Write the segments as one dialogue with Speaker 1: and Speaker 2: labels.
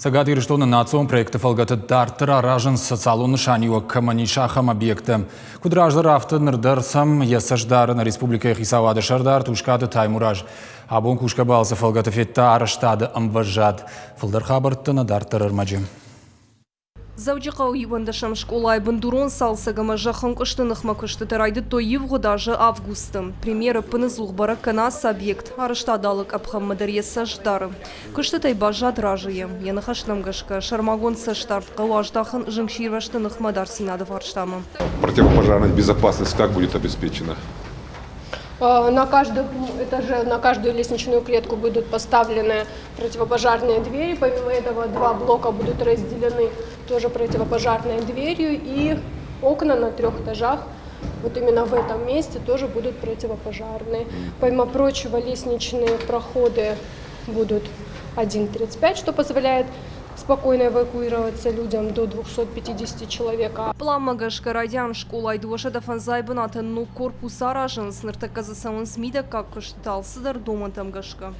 Speaker 1: Цӕгат Ирыстоны национ проекты фӕлгӕты дарддӕр аразынц социалон нысаниуӕг кӕмӕн ис, ахӕм объекттӕ. Куыд раздӕр, афтӕ ныр дӕр сӕм йӕ цӕст дары нӕ республикӕйы хицауады сӕрдар Тускъаты Таймураз. Абон кусгӕ балцы фӕлгӕты федта арӕзтады ӕмвӕзад. Фылдӕр хабӕрттӕ нӕ дарддӕр ӕрмӕджы.
Speaker 2: Дзӕуджыхъӕуы иуӕндӕсӕм скъолайы бындурон цалцӕг ӕмӕ зӕххӕнкъуысты ныхмӕ куыстытӕ райдыдтой ивгъуыд азы августы. Премьер ӕппыныдзух бӕрӕг кӕны ацы объект, арӕзтады алы къӕпхӕнмӕ дӕр йӕ цӕст дары. Куыстытӕй баззад разыйы. Йӕ ныхӕстӕм гӕсгӕ, сӕрмагонд цӕстдард хъӕуы аздахын зынгсирвӕзты ныхмӕ ӕдасдзинады фарстамӕ.
Speaker 3: Противопожарная безопасность как будет обеспечена?
Speaker 4: На каждом этаже, на каждую лестничную клетку будут поставлены противопожарные двери. Помимо этого, два блока будут разделены тоже противопожарной дверью. И окна на трех этажах вот именно в этом месте тоже будут противопожарные. Помимо прочего, лестничные проходы будут 1,35, что позволяет спокойно эвакуироваться людям до 250 человек.
Speaker 2: Пъланмӕ гӕсгӕ райдиан скъолайы 205 бынатӕн ног корпус аразынц, ныртӕккӕ дзы цӕуынц мидӕггаг куыстытӕ алцыдӕр домӕнтӕм гӕсгӕ.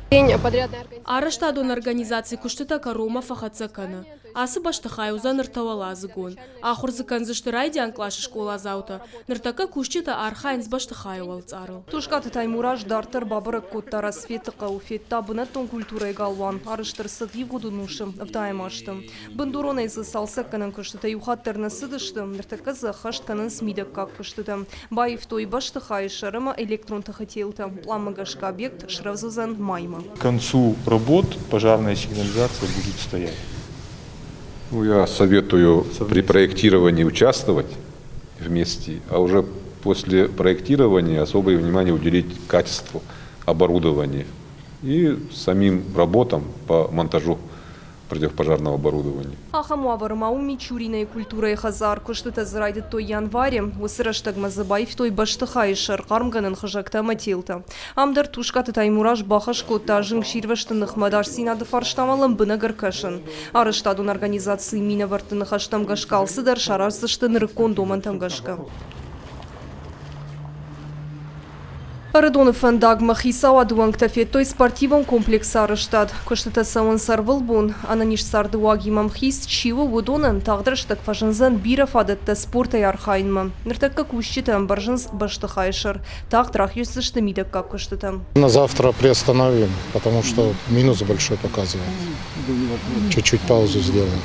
Speaker 5: Арӕзтадон организаци куыстытӕ кӕронмӕ фӕхӕццӕ кӕны. Ацы бӕстыхай уыдзӕн ӕртӕуӕладзыгон. Ахуыр дзы кӕндзысты райдиан къласы скъоладзаутӕ. Ныртӕккӕ кусджытӕ архайынц бӕстыхайы уӕлцъарыл.
Speaker 2: Тускъаты Таймураз дарддӕр бабӕрӕг кодта Рассветы хъӕу, федта бынӕттон культурӕйы галуан, арӕзт ӕрцыд ивгъуыд ӕнусы ӕвдайӕм азты. Бындуронӕй дзы цалцӕггӕнӕн куыстытӕ иу хатт дӕр нӕ цыдысты, ныртӕккӕ дзы ӕххӕст кӕнынц мидӕггаг куыстытӕ. Баивтой бӕстыхайы сӕр ӕмӕ электрон тыхы телтӕ. Пъланмӕ гӕсгӕ объект срӕвдз уыдзӕн маймӕ.
Speaker 6: К концу работ пожарная сигнализация будет стоять.
Speaker 3: Ну, я советую при проектировании участвовать вместе, а уже после проектирования особое внимание уделить качеству оборудования и самим работам по монтажу противопожарного оборудования.
Speaker 2: Ахӕм уавӕры ма у Мичуринӕйы культурӕйы хӕдзар. Куыстытӕ дзы райдыдтой январы. Уыцы рӕстӕгмӕ дзы баивтой бӕстыхайы сӕр, хъармгӕнӕн хызӕгтӕ ӕмӕ телтӕ. Ам дӕр Тускъаты Таймураз бахӕс кодта зынгсирвӕзты ныхмӕ ӕдасдзинады фарстамӕ лӕмбынӕг ӕркӕсын. Арӕзтадон организацийы минӕвӕртты ныхӕстӕм гӕсгӕ алцыдӕр сараздзысты нырыккон домӕнтӕм гӕсгӕ. Ӕрыдоны фӕндагмӕ хицауады уӕнгтӕ федтой спортивон комплексы арӕзтад. Куыстытӕ цӕуынц ӕрвылбон. Ӕнӕниз царды уагимӕ ӕмхиц чи у, уыдонӕн тагъд рӕстӕг фӕзындзӕн бирӕ фадӕттӕ спортӕй архайынмӕ. Ныртӕккӕ кусджытӕ ӕмбӕрзынц бӕстыхайы сӕр. Тагъд рахиздзысты мидӕггаг куыстытӕм.
Speaker 7: На завтра приостановим, потому что минус большой показывает. Чуть-чуть паузу сделаем.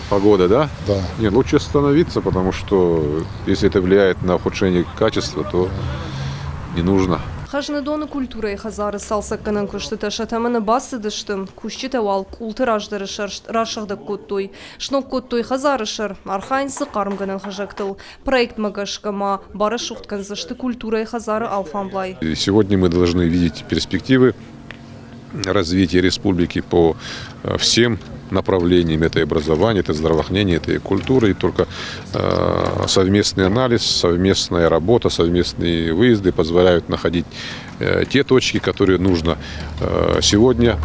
Speaker 3: Погода, да?
Speaker 7: Да.
Speaker 3: Нет, лучше остановиться, потому что если это влияет на ухудшение качества, то не нужно.
Speaker 2: Хӕзныдоны культурӕйы хӕдзары цалцӕггӕнӕн куыстытӕ сӕ тӕмӕны бацыдысты. Кусджытӕ уал къулты раздӕры сӕрст расыгъдӕг кодтой. Сног кодтой хӕдзары сӕр, архайынц дзы хъармгӕнӕн хызӕгтыл. Проектмӕ гӕсгӕ ма барӕсугъд кӕндзысты культурӕйы хӕдзары алфамблай.
Speaker 3: Сегодня мы должны видеть перспективы развития республики по всем направлениям. Это и образование, это здравоохранение, это и культура. И только совместный анализ, совместная работа, совместные выезды позволяют находить те точки, которые нужно сегодня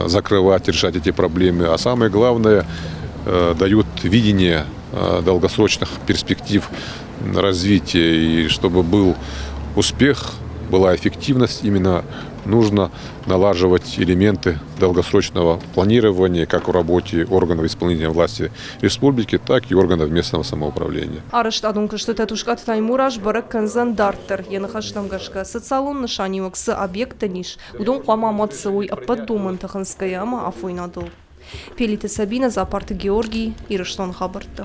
Speaker 3: закрывать, решать эти проблемы. А самое главное, дают видение долгосрочных перспектив развития. И чтобы был успех, была эффективность, именно нужно налаживать элементы долгосрочного планирования как в работе органов исполнительной власти республики, так и органов местного самоуправления.
Speaker 2: Арӕзтадон куыстытӕ Тускъаты Таймураз бӕрӕг кӕндзӕн дарддӕр. Йӕ ныхӕстӕм гӕсгӕ, социалон нысаниуӕг цы объекттӕн ис, уыдон хъуамӕ амад цӕуой ӕппӕт домӕнтӕ хынцгӕйӕ ӕмӕ афойнадыл. Пелиты Сабина, Дзапарты Георгий, Ирыстон хабӕрттӕ.